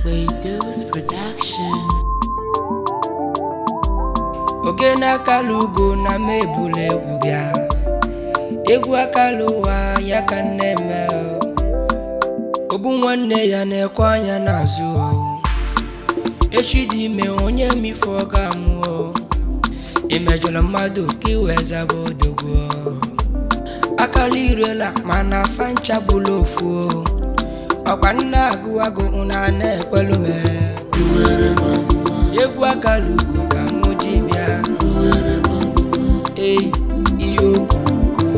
Waydo's Production. Ogene akala ugo na m ebula egwu bịa. Egwu akala ụwa ya ka nne eme. Ogbu nwanne ya na-ekwe anya n'azụ o. Echi dị ime onye mmife ọ ga-amụ o. Imejọrọ mmadụ ka iwee zaba odogwu o. Akala irela mana fancha bụla ofu o. Ọkwa nna agụ agụ na na-ekwelu me. Egwu akala ugo ka mụ ji bịa. Ei, ihe okuko.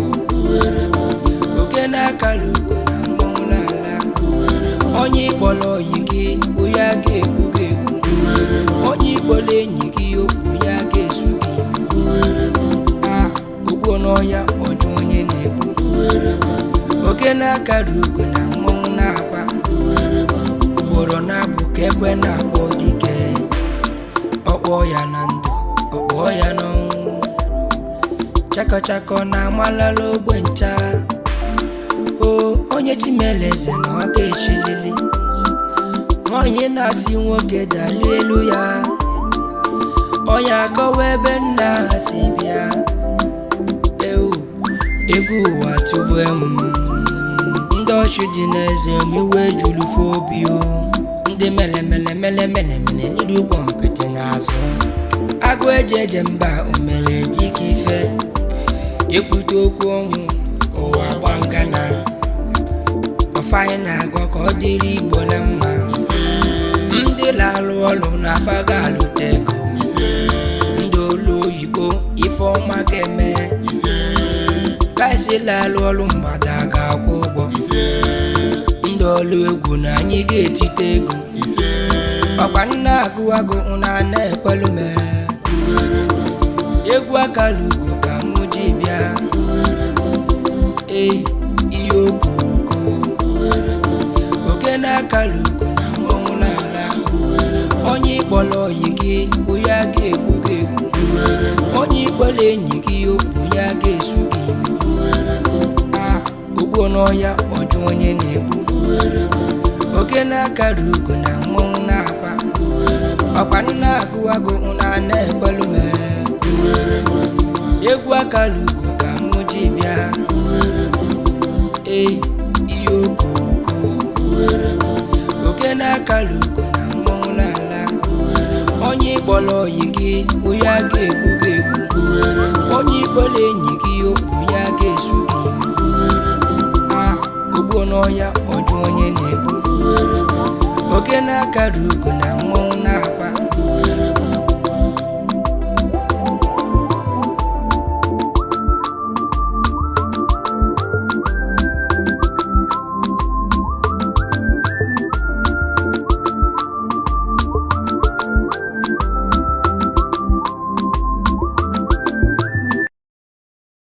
Ogene akala ugo na mmọnwụ n'ala. Onye ịkpọrọ oyi gị bụ ya ga-egbu gị egbu. Onye ịkpọrọ enyi gị okwu ya ga-esu gị imi. A ogbuo n'ọhịa ọjụ onye na-egbu. Ogene akara ugo na mmọnwụ na-agba. Ugboro na-abụ ka ekwe na-akpọ dike. Ọkpọ ya na ndụ, ọkpọ ya n'ọnwụ. Chakọchakọ na-amalala ogbe ncha. O onye chimele eze na ọ ga-echilili. Nwanyị na-asị nwoke dali elu ya. Onye akọwa ebe nna ha si bịa. Ewu, egwu ụwa tụgbe m. Ndị ọchị dị n'eze m iwe juru fe obi o. Ndị mele mele mele mele mele n'iru ụgbọ mpete n'azụ. Agụ eje eje mba omere dịka ife. Ekwute okwu ọnwụ ụwa gba ngana. Ọfa anyị na-agọ ka ọ dịrị Igbo na mma. Ndị na-alụ ọlụ na afa ga-alụta ego. Ndị olu oyibo ife ọma ga-eme. Kaịsị na-alụ ọlụ mgbada ga-akwụ ụgwọ. Ndị ọlụ egwu na anyị ga-etite ego. Ọkwa nna agụ agụ na ana ekwelu me. Egwu akala ugo ka mụ ji bịa. Ei, ihe okoko. Ogene akala ugo na mmọnwụ n'ala. Onye ịkpọrọ oyi gị bụ ya ga-egbu gị egbu. Onye ịkpọrọ enyi gị okwu ya ga-esu gị imi. A ogbuo n'ọhịa ọjụ onye na-egbu. Ogene akara ugo na mmọnwụ na-agba. Ọkwa nna agụ agụ na ana ekwelu me. Egwu akala ugo ka mụ ji bịa. Ei, ihe okoko. Ogene akala ugo na mmọnwụ n'ala. Onye ịkpọrọ oyi gị bụ ya ga-egbu gị egbu. Onye ịkpọrọ enyi gị okwu ya ga-esu gị imi. A ogbuo n'ọhịa ọjụ onye na-egbu. Ogene akara ugo na mmọnwụ na